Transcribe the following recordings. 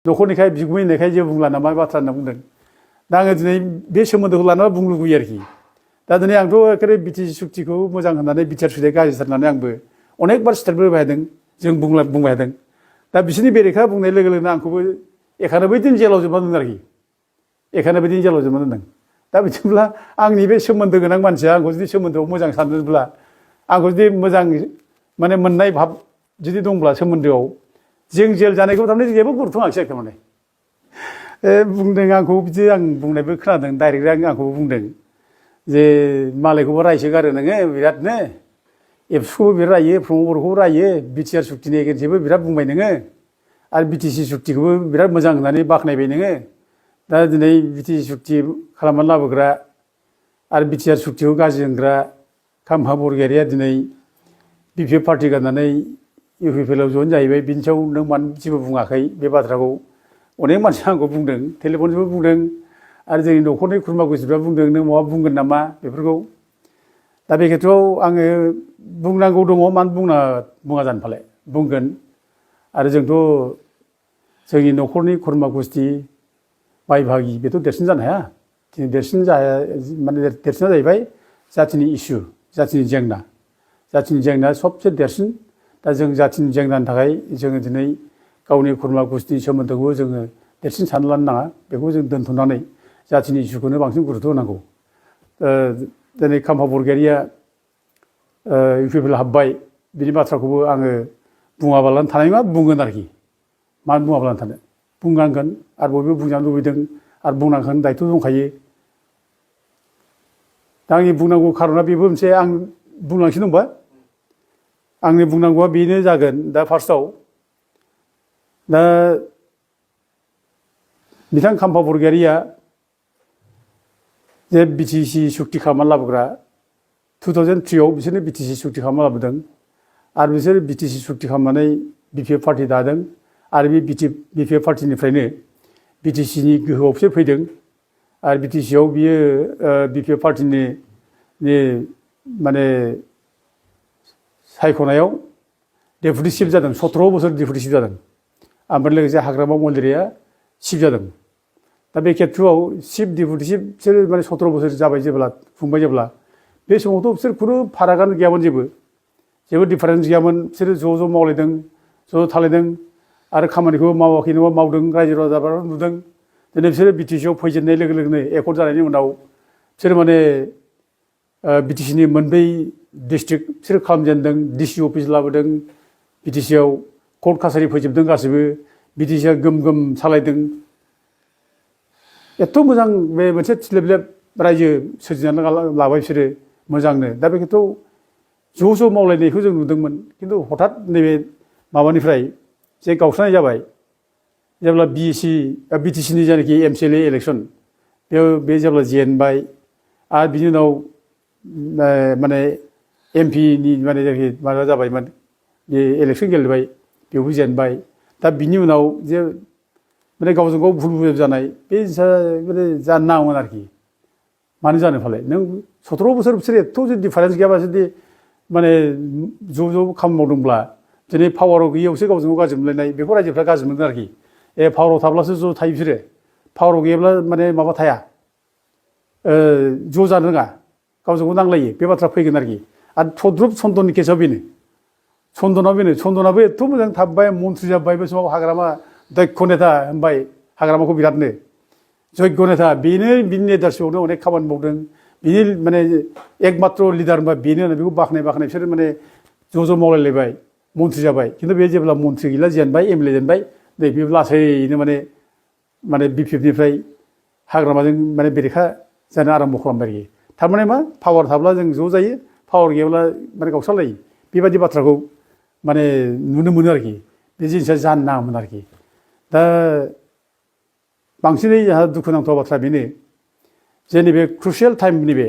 न'खरनिखाय बिगुमैनिखाय जेबो बुंला नामा बाथ्रा होनना बुंदों दा आङो दिनै बे सोमोन्दोखौ लानानै बुंनो लुबैयो आरोखि दा दिनै आंथ' एखेबारे बिटिसि सुक्तिखौ मोजां होननानै बिटिआर सुक्तिया गाज्रिथार होननानै आंबो अनेकबार स्टेटमेन्ट होबाय थादों जों बुंबाय थादों दा बिसोरनि बेरेखा बुंनाय लोगो लोगोनो आंखौबो एखानो बै दिन जेलाव जोबना दोनदों आरोखि एखानो बै दिन जेलाव जोबना दोनदों दा बिदिब्ला आंनि बे सोमोन्दो गोनां मानसिया आंखौ जुदि सोमोन्दोआव मोजां सानदोंब्ला आंखौ जुदि मोजां माने मोननाय भाब जुदि दंब्ला सोमोन्दोआव जों जेल जानायखौ थारमाने जेबो गुरुत्व होआखिसै आरोखि माने बुंदों आंखौ बिदि आं बुंनायबो खोनादों डाइरेक्ट आंखौबो बुंदों जे मालायखौबो रायसोगारो नोङो बिरादनो एबसुखौबो बिराद रायो प्रमद बर'खौबो रायो बिटिआर सुक्तिनि एगेन्स्टबो बिराद बुंबाय नोङो आरो बिटिसि सुक्तिखौबो बिराद मोजां होननानै बाख्नायबाय नोङो दा दिनै बिटिसि सुक्ति खालामनानै लाबोग्रा आरो बिटिआर सुक्तिखौ गाज्रि होनग्रा खाम्फा बरगयारिया दिनै बिपिएफ पार्टि गारनानै इउपिपिएलआव जइन जाहैबाय बिनि सायाव नों मानो जेबो बुङाखै बे बाथ्राखौ अनेक मानसिया आंखौ बुंदों टेलिफनजोंबो बुंदों आरो जोंनि न'खरनि खुरमा गुस्थिफ्रा बुंदों नों माबा बुंगोन नामा बेफोरखौ दा बे खेथ्रआव आङो बुंनांगौ दङ मानो बुङा जानो फालाय बुंगोन आरो जोंथ' जोंनि न'खरनि खुरमा गुस्थि बाय बाहागि बेथ' देरसिन जानो हाया दिनै देरसिन माने देरसिना जाहैबाय जाथिनि इसु जाथिनि जेंना सबसे देरसिन दा जों जाथिनि जेंनानि थाखाय जोङो दिनै गावनि खुरमा गुस्थि सोमोन्दोखौ जोङो देरसिन सानना लानो नाङा बेखौ जों दोनथ'नानै जाथिनि इसुखौनो बांसिन गुरुत्व होनांगौ दिनै खाम्फा बरगयारिया इउपिपिएल हाबबाय बिनि बाथ्राखौबो आङो बुङाबालानो थानाय नङा बुंगोन आरोखि मानो बुङाबालानो थानो बुंनांगोन आरो बयबो बुंजानो लुबैदों आरो बुंनांगोन दायथ' दंखायो दा आंनि बुंनांगौ खार'ना बेबो मोनसे आं बुंलांसै दंबा आंनि बुंनांगौआ बेनो जागोन दा फार्स्टआव दा बिथां खाम्फा बरगयारिया जे बिटिसि सुक्ति खालामनानै लाबोग्रा 2003आव बिसोरनो बिटिसि सुक्ति खालामना लाबोदों आरो बिसोर बिटिसि सुक्ति खालामनानै बिपिएफ पार्टि दादों आरो बे बिपिएफ पार्टिनिफ्रायनो बिटिसिनि गोहोआव बिसोर फैदों आरो बिटिसिआव बियो बिपिएफ पार्टिनि माने सायख'नायाव डेपुटि चिफ जादों 17 बोसोर डेपुटि चिफ जादों ओमफ्राय लोगोसे हाग्रामा मन्दिरिया चिफ जादों दा बे खेथ्रआव चिफ डेपुटि चिफ बिसोर माने 17 बोसोर जाबाय जेब्ला खुंबाय जेब्ला बे समावथ' बिसोर खुनु फारागानो गैयामोन जेबो डिफारेन्स गैयामोन बिसोरो ज' मावलायदों ज' थालायदों आरो खामानिखौ मावाखै नङा मावदों रायजो राजाफ्रा नुदों दिनै बिसोरो बिटिसिआव फैजेननाय लोगो लोगोनो एकर्ड जानायनि उनाव बिसोर माने बिटिसिनि मोनब्रै डिस्ट्रिक्ट बिसोर खालामजेनदों डिसि अफिस लाबोदों बिटिसिआव कर्ट कासारि फोजोबदों गासिबो बिटिसिआ गोम सालायदों एथ' मोजां बे मोनसे थिलेबलेब रायजो सोरजिनानै लाबाय बिसोरो मोजांनो दा बे खेथ्रआव ज' मावलायनायखौ जों नुदोंमोन खिन्थु हठात नैबे माबानिफ्राय जे गावस्रानाय जाबाय जेब्ला बिटिसिनि जायनाखि एमसिएलए इलेक्सन बे जेब्ला जेनबाय आरो बिनि उनाव माने एमपिनि माने जायखि माबा जाबायमोन बे इलेक्सन गेलेबाय बेवबो जेनबाय दा बिनि उनाव जे माने गावजों गाव भुल बुजाब जानाय बे माने जानो नाङामोन आरोखि मानो जानो फालाय नों 17 बोसोर बिसोर एथ' जुदि डिफारेन्स गैयाबा जुदि माने ज' खामानि मावदोंब्ला दिनै पावाराव गैयैयावसो गावजों गाव गाज्रि मोनलायनाय बेखौ रायजोफ्रा गाज्रि मोनदों आरोखि पावाराव थाब्लासो ज' थायो बिसोरो पावाराव गैयाब्ला माने माबा थाया ज' जानो रोङा गावजों गाव नांलायो बे बाथ्रा फैगोन आरोखि आरो थद्रुब चन्दननि केसआव बेनो चन्दनाबो एथ' मोजां थाबबाय मन्थ्रि जाबाय बे समाव हाग्रामा दक्ष नेता होनबाय हाग्रामाखौ बिरादनो जग्य नेता बेनो बिनि लिडारशिपआवनो अनेक खामानि मावदों बिनि माने एकमात्र लिडार होनबा बेनो होननानै बेखौ बाख्नाय बिसोर माने ज' मावलायलायबाय मन्थ्रि जाबाय खिन्थु बे जेब्ला मन्थ्रि गैला जेनबाय एमएलए जेनबाय नै बे लासैनो माने बिपिएफनिफ्राय हाग्रामाजों माने बेरेखा जानो आराम्भ खालामबाय आरोखि थारमाने मा पावार थाब्ला जों ज' जायो पावार गैयाब्ला माने गावस्रालायो बेबायदि बाथ्राखौ माने नुनो मोनो आरोखि बे जिनिसा जानो नाङामोन आरोखि दा बांसिनै जोंहा दुखुनांथाव बाथ्रा बेनो जे नैबे क्रुसियेल टाइम नैबे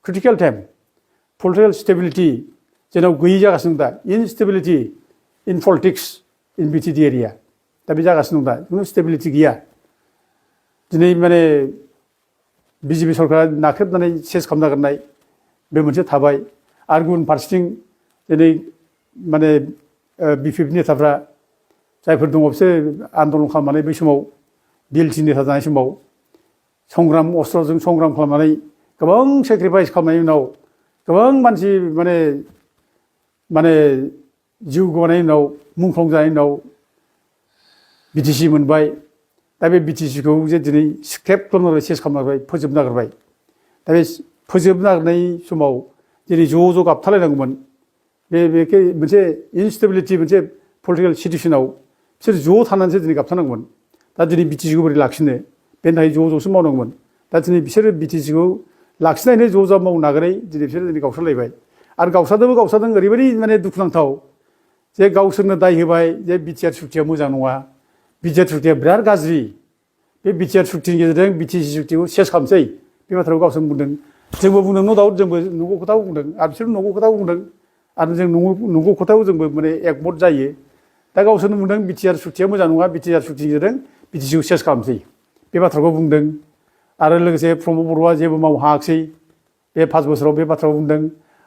क्रिटिकेल टाइम पलिटिकेल स्टेबिलिटि जोंनाव गैयि जागासिनो दं दा इनस्टेबिलिटि इन पलिटिक्स इन बिटिडि एरिया दा बे जागासिनो दं दा खुनु स्टेबिलिटि गैया दिनै माने बिजेपि सरकारा नाख्रेबनानै सेस खालामनो नागिरनाय बे मोनसे थाबाय आरो गुबुन फारसेथिं दिनै माने बिपिएफ नेताफ्रा जायफोर दङ बिसोर आन्दलन खालामनानै बै समाव बिलटिनि थाजानाय समाव संग्राम अस्त्रजों संग्राम खालामनानै गोबां सेक्रिफाइस खालामनायनि उनाव गोबां मानसि माने जिउ गोमानायनि उनाव मुंख्लं जानायनि उनाव बिटिसि मोनबाय। दा बे बिटिसिखौ जे दिनै स्क्रेप खालामनानै सेस खालामनांबाय, फोजोबनो नागिरबाय। दा बे फोजोबनो नागिरनाय समाव दिनै ज' गाबथालायनांगौमोन। बे मोनसे इनस्टेबिलिटि मोनसे पलिटिकेल सिटुएसनाव बिसोर ज' थानानैसो दिनै गाबथानांगौमोन। दा दिनै बिटिसिखौ बोरै लाखिनो, बेनि थाखाय ज'सो मावनांगौमोन। दा दिनै बिसोरो बिटिसिखौ लाखिनायनो ज' मावनो नागिरै दिनै बिसोरो दिनै गावस्रालायबाय। आरो गावस्रादों ओरैबायदि माने दुखुनांथाव जे गावसोरनो दाय होबाय जे बिटिआर सुक्तिया मोजां नङा, बिटिआर सुक्तिया बिराद गाज्रि, बे बिटिआर सुक्तिनि गेजेरजों बिटिसि सुक्तिखौ सेस खालामसै, बे बाथ्राखौ गावसोर बुंदों। जोंबो बुंदों न' दाउट, जोंबो नंगौ खोथाखौ बुंदों आरो बिसोरबो नंगौ खोथाखौ बुंदों आरो जों नंगौ खोथाखौ जोंबो माने एकमत जायो। दा गावसोरनो बुंदों बिटिआर सुक्तिया मोजां नङा, बिटिआर सुक्तिनि गेजेरजों बिटिसिखौ सेस खालामसै, बे बाथ्राखौ बुंदों। आरो लोगोसे प्रमद बर'आ जेबो मावनो हायाखिसै बे 5 बोसोराव, बे बाथ्राखौ बुंदों।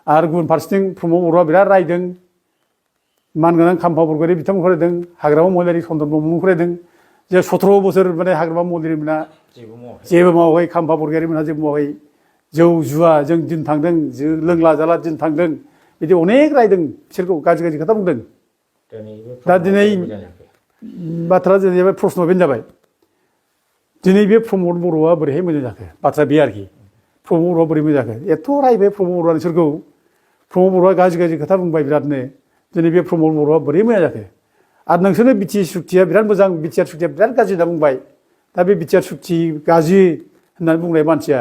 आरो गुबुन फारसेथिं प्रमद बर'आ बिराद रायदों, मानगोनां खाम्फा बरगयारि बिथांमोनखौ रायदों, हाग्रामा महिलारि चन्द्र ब्रह्ममोनखौ रायदों जे 17 बोसोर माने हाग्रामा महिलारि मोना जेबो मावाखै, खाम्फा बरगयारि मोनहा जेबो मावाखै, जौ जुवा जों दिन थांदों, लोंला जाला दिन थांदों, बिदि अनेक रायदों, बिसोरखौ गाज्रि खोथा बुंदों। दा दिनै बाथ्रा जेनेबा प्रश्नआ बेनो जाबाय, दिनै बे प्रमद बर'आ बोरैहाय मोजां जाखो? बाथ्रा बे आरोखि, प्रमद बर'आ बोरै मोजां जाखो? एथ' रायबाय प्रमद बर'आ नोंसोरखौ, प्रमद बर'आ गाज्रि खोथा बुंबाय बिरादनो, दिनै बे प्रमद बर'आ बोरै मोजां जाखो? आरो नोंसोरनो बिटिसि सुक्तिया बिराद मोजां, बिटिआर सुक्तिया बिराद गाज्रि होनना बुंबाय। दा बे बिटिआर सुक्ति गाज्रि होननानै बुंनाय मानसिया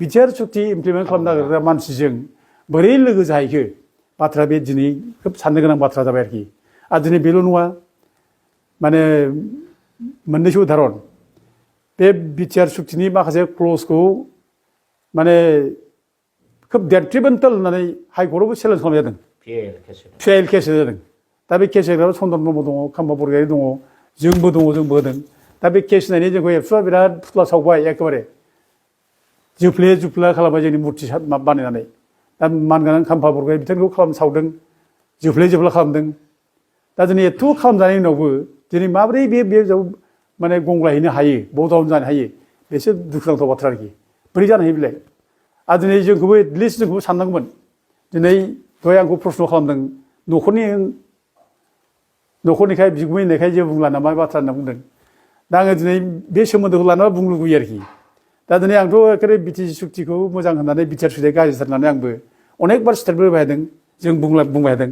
बिटिआर सुक्ति इमप्लिमेन्ट खालामनो नागिरग्रा मानसिजों बोरै लोगो जाहैखो? बाथ्रा बे दिनै खोब साननो गोनां बाथ्रा जाबाय आरोखि। आरो दिनै बेल' नङा, माने मोननैसो उदाहरन, बे बिटिआर सुक्तिनि माखासे क्लजखौ माने खोब डेट्रिमेन्टेल होननानै हाइकर्टआवबो चेलेन्ज खालामनाय जादों, पिआइएल केस जादों। दा बे केस होग्रायाव चन्द्र ब्रह्म दङ, खाम्फा बरगयारि दङ, जोंबो दङ, जोंबो होदों। दा बे केस होनायनि जोंखौ एबसुआ बिराद फुथ्ला सावबाय, एखेबारे जुफ्ले खालामबाय जोंनि मुर्ति बानायनानै। दा मानगोनां खाम्फा बरगयारि बिथांखौ सावदों, जुफ्ले खालामदों। दा दिनै एथ' खालामजानायनि उनावबो दिनै माबोरै बे माने गंग्लायहैनो हायो, बदाउन जानो हायो, बेसो दुखुनांथाव बाथ्रा आरोखि। बोरै जानो हायो बेलाय? आरो दिनै जोंखौबो एटलिस्ट जोंखौबो साननांगौमोन। दिनै दहाय आंखौ प्रश्न खालामदों, न'खरनिखाय बिगुमै होननायखाय जेबो बुंला नामा बाथ्रा होनना बुंदों। दा आङो दिनै बे सोमोन्दोखौ लानानै बुंनो लुबैयो आरोखि। दा दिनै आंथ' एखेबारे बिटिसि सुक्तिखौ मोजां होननानै बिटिआर सुक्तिया गाज्रिथार होननानै आंबो अनेकबार स्टेटमेन्ट होबाय थादों, जों बुंबाय थादों।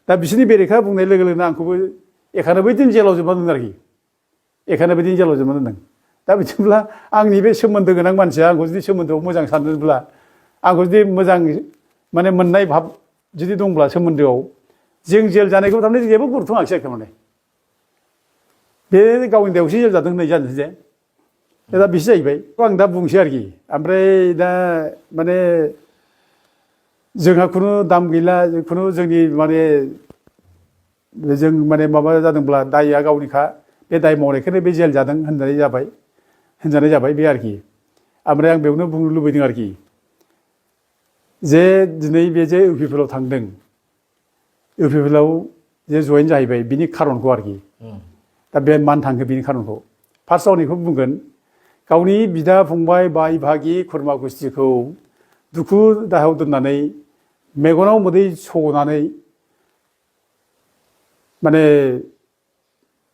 दा बिसोरनि बेरेखा बुंनाय लोगो लोगोनो आंखौबो 91 दिन जेलाव जोबना दोनदों आरोखि, 91 दिन जेलाव जोबना दोनदों। दा बिदिब्ला आंनि बे सोमोन्दो गोनां मानसिया आंखौ जुदि सोमोन्दोआव मोजां सानदोंब्ला, आंखौ जुदि मोजां माने मोननाय भाब जुदि दंब्ला सोमोन्दोआव, जों जेल जानायखौ थारमाने जेबो गुरुत्व होआखिसै आरोखि। माने बे गावनि दायावसो जेल जादों होननाय जानोसै जे, दा बिसो जाहैबाय। आं दा बुंसै आरोखि। ओमफ्राय दा माने जोंहा खुनु दाम गैला, खुनु जोंनि माने जों माने माबा जादोंब्ला दायआ गावनिखा, बे दाय मावनायखौनो बे जेल जादों होनजानाय जाबाय बे आरोखि। ओमफ्राय आं बेयावनो बुंनो लुबैदों आरोखि, जे दिनै बे जे इउपिपिएलआव थांदों, इउपिपिएलआव जे जयेन जाहैबाय, बिनि खारनखौ आरोखि। दा बे मानो थांखो बिनि खारनखौ फार्स्टआव बेखौ बुंगोन, गावनि बिदा फंबाय बाय बाहागि खुरमा गुस्थिखौ दुखु दाहायाव दोननानै, मेगनाव मोदै सग'नानै माने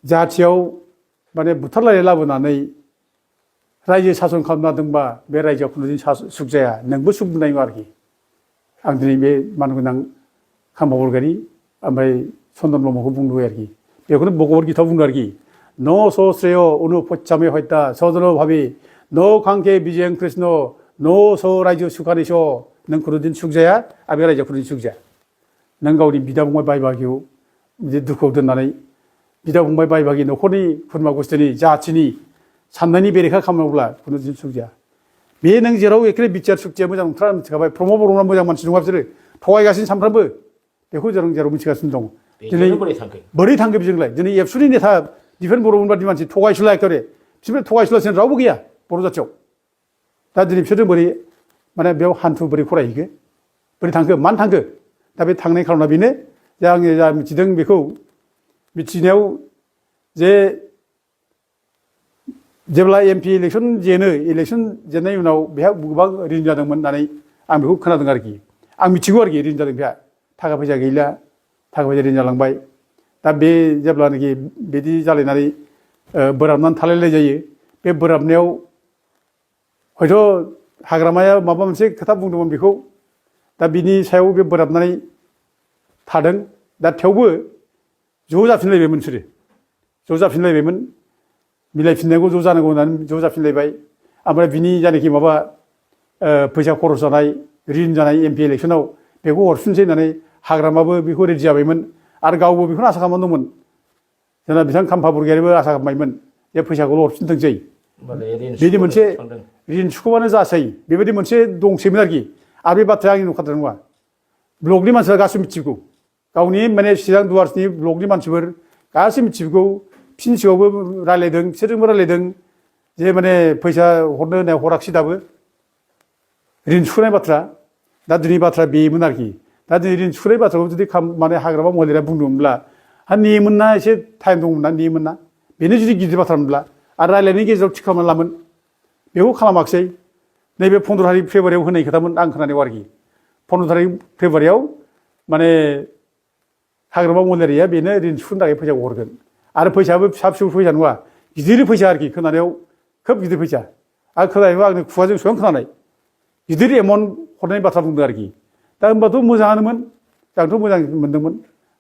जाथियाव माने बुथारलायनाय लाबोनानै रायजो सासन खालामना दोंबा बे रायजोआव खुनु दिन सुख जाया, नोंबो सुख मोननाय नङा आरोखि। आं दिनै बे मानगोनां खाम्फा बरगयारि ओमफ्राय चन्द्र ब्रह्मखौ बुंदों आरोखि। बेखौनो भगबत गीतायाव बुंदों आरोखि, न स श्रेय अनुपच्छामे हत्या सजन भाबि न खांखे बिजयं कृष्ण न स रायजो सुखानिस, नों खुनु दिन सुख जाया आरो बे रायजोआव खुनु दिन सुख जाया। नों गावनि बिदा फंबाय बाय बाहागियाव बिदि दुखुआव दोननानै, बिदा फंबाय बाय बाहागि न'खरनि खुरमा गुस्थिनि जाथिनि साननायनि बेरेखा खालामोब्ला खुनु दिन सुख जाया। बे नों जेराव एखे बिटिआर सुक्तिया मोजां नंथारा मिथिखाबाय, प्रमद बर'आ मोजां मानसि नङा, बिसोरो थगायगासिनो सानफ्रामबो, बेखौ जेराव मिथिगासिनो दं। दिनै बोरै थांखो बिजोंलाय? दिनै एबसुनि नेता दिफेन बर'मोन बादि मानसि थगायसुला, एखेबारे बिसोर थगायसुलासिन रावबो गैया बर' जाथियाव। दा दिनै बिसोरजों बोरै माने बेयाव हान्थु बोरै फरायहैखो, बोरै थांखो, मानो थांखो? दा बे थांनाय खारना बेनो जे आङो जा मिथिदों बेखौ मिथिनायाव जे जेब्ला एमपि इलेक्सन जेनो इलेक्सन जेननायनि उनाव बेहा गोबां रिन जादोंमोन होननानै आं बेखौ खोनादों आरोखि आं मिथिगौ आरोखि रिन जादों बेहा थाखा फैसा गैला थाखा फैसा रिन जालांबाय दा बे जेब्लानाखि बिदि जालायनानै बोराबनानै थालायलाय जायो बे बोराबनायाव हयथ' हाग्रामाया माबा मोनसे खोथा बुंदोंमोन बेखौ दा बिनि सायाव बे बोराबनानै थादों दा थेवबो ज' जाफिनलायबायमोन बिसोरो ज' जाफिनलायबायमोन मिलायफिननांगौ ज' जानांगौ होननानै ज' जाफिनलायबाय ओमफ्राय बिनि जानाखि माबा फैसा खरस जानाय रिन जानाय एमपि इलेक्सनाव बेखौ हरफिनसै होननानै हाग्रामाबो बेखौ रेडि जाबायमोन आरो गावबो बेखौनो आसा खालामनानै दंमोन जोंना बिथां खाम्फा बरगयारिबो आसा खालामबायमोन जे फैसाखौल' हरफिनथोंसै बिदि मोनसे रिन सुख'बानो जासै बेबायदि मोनसे दंसैमोन आरोखि आरो बे बाथ्राया आंनि नंखाद्राय नङा ब्लकनि मानसिफ्रा गासैबो मिथिगौ गावनि माने चिरां दुवार्सनि ब्लकनि मानसिफोर गासैबो मिथिगौ फिन सिगाङावबो रायलायदों बिसोरजोंबो रायलायदों जे माने फैसा हरनो होनाया हराखिसै दाबो रिन सुख'नाय बाथ्रा दा दिनै बाथ्रा बेमोन आरोखि दा दिनै रिन सुख'नाय बाथ्राखौ जुदि माने हाग्रामा महिलारिया बुंदोंमोनब्ला नेयोमोन ना एसे टाइम दंमोन ना नेयोमोन ना बेनो जुदि गिदिर बाथ्रामोनब्ला आरो रायलायनायनि गेजेराव थिग खालामना लामोन बेखौ खालामाखिसै नैबे 15 तारिख फेब्रुवारियाव होनाय खोथामोन आं खोनानायाव आरोखि 15 तारिख फेब्रुवारियाव माने हाग्रामा महिलारिया बेनो रिन सुख'नो थाखाय फैसाखौ हरगोन आरो फैसायाबो फिसा फिसौ फैसा नङा गिदिर फैसा आरोखि खोनानायाव खोब गिदिर फैसा आरो खोनानायाव आंनि खुगाजों बेसेबां खोनानाय गिदिर एमाउन्ट हरनायनि बाथ्रा बुंदों आरोखि दा होनबाथ' मोजाङानोमोन आंथ' मोजां मोनदोंमोन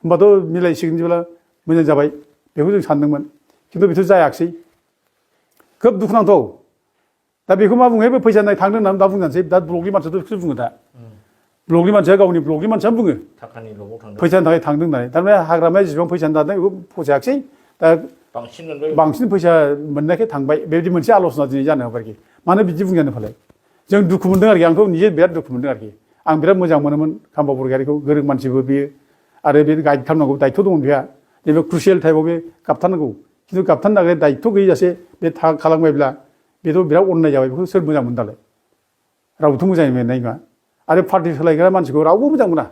होनबाथ' मिलायसिगोन जेब्ला मोजां जाबाय बेखौ जों सानदोंमोन खिन्थु बेथ' जायाखिसै खोब दुखुनांथाव दा बेखौ मा बुङो बे फैसा नाय थांदों होननानै दा बुंजानोसै दा ब्लकनि मानसियाथ' बेखौसो बुङो दा ब्लकनि मानसिया गावनि ब्लकनि मानसियानो बुङो फैसानि थाखाय थांदों होननानै थारमाने हाग्रामाया जेसेबां फैसा दादों बेखौ फसायाखिसै दा बांसिन फैसा मोननायखाय थांबाय बेबायदि मोनसे आल'सना दिनै जानो हाबाय आरोखि मानो बिदि बुंजानो फालाय जों दुखु मोनदों आरोखि आंथ' निजे बिराद दुखु मोनदों आरोखि आं बिराद मोजां मोनोमोन खाम्फा बरगयारिखौ गोरों मानसिबो बियो आरो बे गाइड खालामनांगौ दायथ' दंमोन बेहा नैबे क्रुसियेल टाइमाव बे गाबथारनांगौ खिन्थु गाबथारनो थाखाय दायथ' गैयाजासे बे खालामबायब्ला बेथ' बिराद अननाय जाबाय बेखौ सोर मोजां मोनो दालाय रावबोथ' मोजां मोननाय नङा आरो पार्टि सोलायग्रा मानसिखौ रावबो मोजां मोना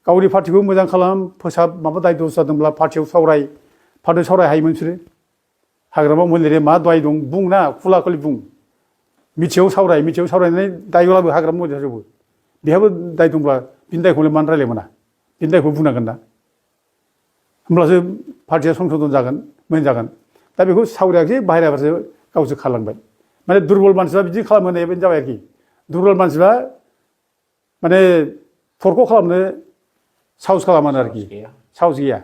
गावनि पार्टिखौ मोजां खालाम फोसाब माबा दाय दस जादोंब्ला पार्टियाव पार्टियाव सावराय हायोमोन बिसोरो हाग्रामा महिलारिया मा दाय दं बुं ना खुला खुलि बुं मिथियाव सावरायनानै दायब्लाबो हाग्रामा महिलारियावबो बेहाबो दाय दंब्ला बिनि दायखौलाय मानो रायलाय मोना बिनि दायखौ बुंनांगोन ना होमब्लासो पार्टिया संशोधन जागोन मोजां जागोन दा बेखौ सावरायाखै बाहेराफोरसो गावसो खालामबाय माने दुरबल मानसिफ्रा बिदि खालामो होननाय बायदि जाबाय आरोखि दुरबल मानसिफ्रा माने थरख' खालामनो साहस खालामानो आरोखि साहस गैया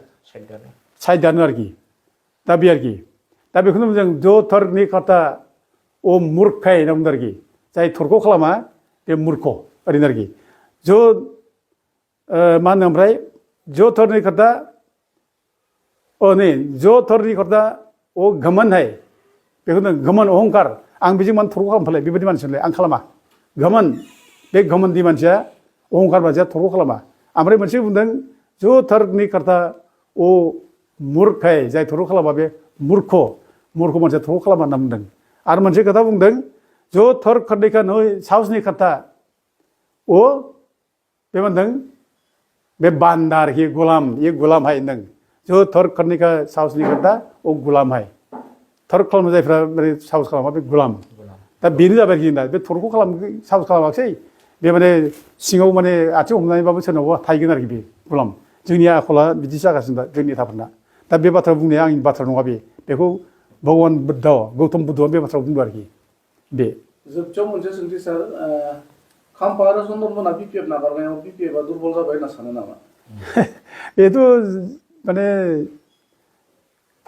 साइड दानो आरोखि दा बे आरोखि दा बेखौनो जों जो थरनि खाता अ मुर्खाय होनना बुंदों आरोखि जाय थरख' खालामा बे मुर्ख ओरैनो आरोखि जो मा होनो ओमफ्राय जो थरनि खाता नै जो थरनि खाता अ घमन है बेखौनो घमन अहंकार आं बेजों मानो थरख' खालामफालाय बेबायदि मानसिलाय आं खालामा घमन बे घमननि मानसिया अहंकार मानसिया थरख' खालामा ओमफ्राय मोनसे बुंदों जो थरनि खाता अ मुर्खाय जाय थरख' खालामा बे मुर्ख मानसिया थरख' खालामा होनना बुंदों आरो मोनसे खोथा बुंदों जो थर खरनैखा नय साहसनि खोथा अ बे होनदों बे बान्दा आरोखि गुलाम ये गुलाम हाय होनदों जो थर खरनैखा साहसनि खोथा अ गुलाम हाय थर खालामो जायफ्रा साहस खालामा बे गुलाम दा बेनो जाबाय आरोखि दा बे थरख' साहस खालामाखिसै बे माने सिङाव माने आथिं हमनानैबाबो सोरनावबा थाहैगोन आरोखि बे गुलाम जोंनि आखला बिदि जागासिनो दा जोंनि नेताफोरना दा बे बाथ्रा बुंनाया आंनि बाथ्रा नङा बेखौ भगवान बुद्ध गौतम बुद्धआ बे बाथ्राखौ बुंदों आरोखि बे जोबथियाव मोनसे सोंथि सार खाम्फा आरो चन्द्रमोना बिपिएफ नागारनायाव बिपिएफआ दुरबल जाबाय होनना सानो नामा बेथ' माने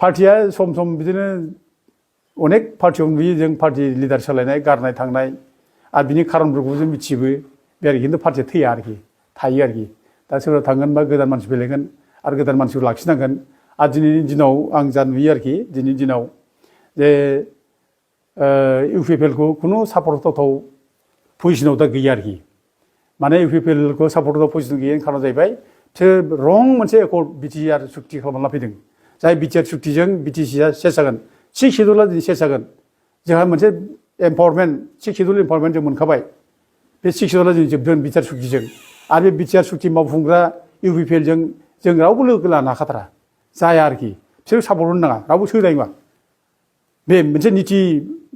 पार्टिया सम सम बिदिनो अनेक पार्टियाव नुयो जों पार्टि लिडार सोलायनाय गारनाय थांनाय आरो बिनि खारनफोरखौ जों मिथियोबो बे आरोखि खिन्थु पार्टिया थैया आरोखि थायो आरोखि दा सोरबा थांगोन बा गोदान मानसि फैलायगोन आरो गोदान मानसिखौ लाखिनांगोन आरो दिनैनि दिनाव आं जा नुयो आरोखि दिनैनि दिनाव जे इउपिपिएलखौ खुनु सापर्ट होथाव पजिसनाव दा गैया आरोखि माने इउपिपिएलखौ सापर्ट होथाव पजिसन गैयैनि खारना जाहैबाय बिसोर रं मोनसे एकर्ड बिटिआर सुक्ति खालामना फैदों जाय बिटिआर सुक्तिजों बिटिसिआ सेस जागोन 6 शेड्युला दिनै सेस जागोन जोंहा मोनसे एम्पावारमेन्ट 6 शेड्युल एम्पावारमेन्ट जों मोनखाबाय बे 6 शेड्युला दिनै जोबदों बिटिआर सुक्तिजों आरो बे बिटिआर सुक्ति मावफुंग्रा इउपिपिएलजों जों रावबो लोगो लानो हाखाथारा जाया आरोखि बिसोर सापर्ट होनो नाङा रावबो सोलाय नङा बे मोनसे निति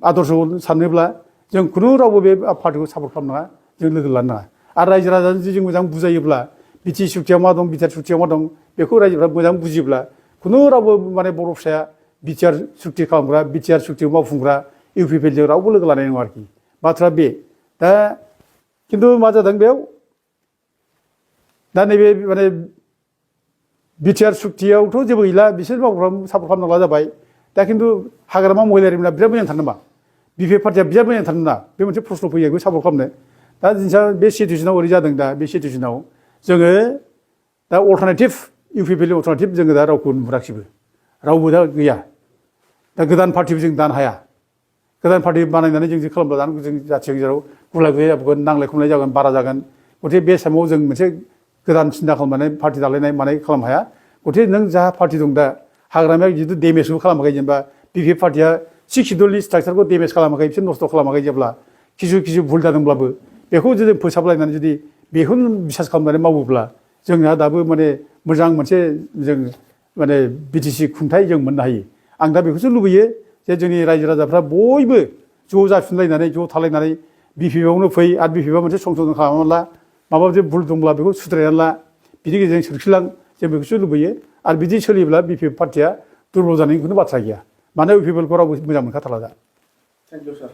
आदर्श साननोब्ला जों खुनु रावबो बे पार्टिखौ सापर्ट खालामनाङा जों लोगो लानो नाङा आरो रायजो राजानो जुदि जों मोजां बुजायोब्ला बिटि सुक्तियाव मा दं बिटिआर सुक्तियाव मा दं बेखौ रायजोफ्रा मोजां बुजियोब्ला खुनु रावबो माने बर' फिसाया बिटिआर सुक्ति खालामग्रा बिटिआर सुक्तियाव मावफुंग्रा इउपिपिएलजों रावबो लोगो लानाय नङा आरोखि बाथ्रा बे दा खिन्थु मा जादों बेयाव दा नैबे माने बिटिआर सुक्तियावथ' जेबो गैला बिसोर मावग्रा सापर्ट खालामनांला जाबाय दा खिन्थु हाग्रामा महिलारिमोना बिराद मोजां थानो नामा बिपिएफ पार्टिया बिराद मोजां थानो ना बे मोनसे प्रश्न फैयो बेखौ सापर्ट खालामनो दा जिनिसा बे सिटुवेसनाव ओरै जादों दा बे सिटुवेसनाव जोङो दा अल्टारनेटिभ इउपिपिएलनि अल्टारनेटिभ जोङो दा रावखौ नुहुराखिसैबो रावबो दा गैया दा गोदान पार्टिबो जों दानो हाया गोदान पार्टि बानायनानै जों खालामब्ला जों जाथिनि गेजेराव गुलाय गुजाय जागोन नांलाय खमलाय जागोन बारा जागोन गथिखे बे समाव जों मोनसे गोदान सिन्था खालामनानै पार्टि दालायनाय मानाय खालामनो हाया गथिखे नों जा पार्टि दं दा हाग्रामाया जितु डेमेजबो खालामाखै जेनेबा बिपिएफ पार्टिया 6 सिडिउलनि स्ट्राक्चारखौ डेमेज खालामाखै बिसोर नस्थ' खालामाखै जेब्ला किसु भुल जादोंब्लाबो बेखौ जुदि फोसाबलायनानै जुदि बेखौनो बिसास खालामनानै मावोब्ला जोंहा दाबो माने मोजां मोनसे जों माने बिटिसि खुंथाय जों मोननो हायो आं दा बेखौसो लुबैयो जे जोंनि रायजो राजाफ्रा बयबो ज' जाफिनलायनानै ज' थालायनानै बिपिएफआवनो फै आरो बिपिएफआ मोनसे संशोधन खालामनानै ला माबा मोनसे भुल दंब्ला बेखौ सुद्रायनानै ला बिनि गेजेरजों सोरखिलां जों बेखौसो लुबैयो आरो बिदि सोलियोब्ला बिपिएफ पार्टिया दुरबल जानायनि खुनु बाथ्रा गैया मानो इउपिपिएलखौ रावबो मोजां मोनखाथारला दा थेंक इउ सार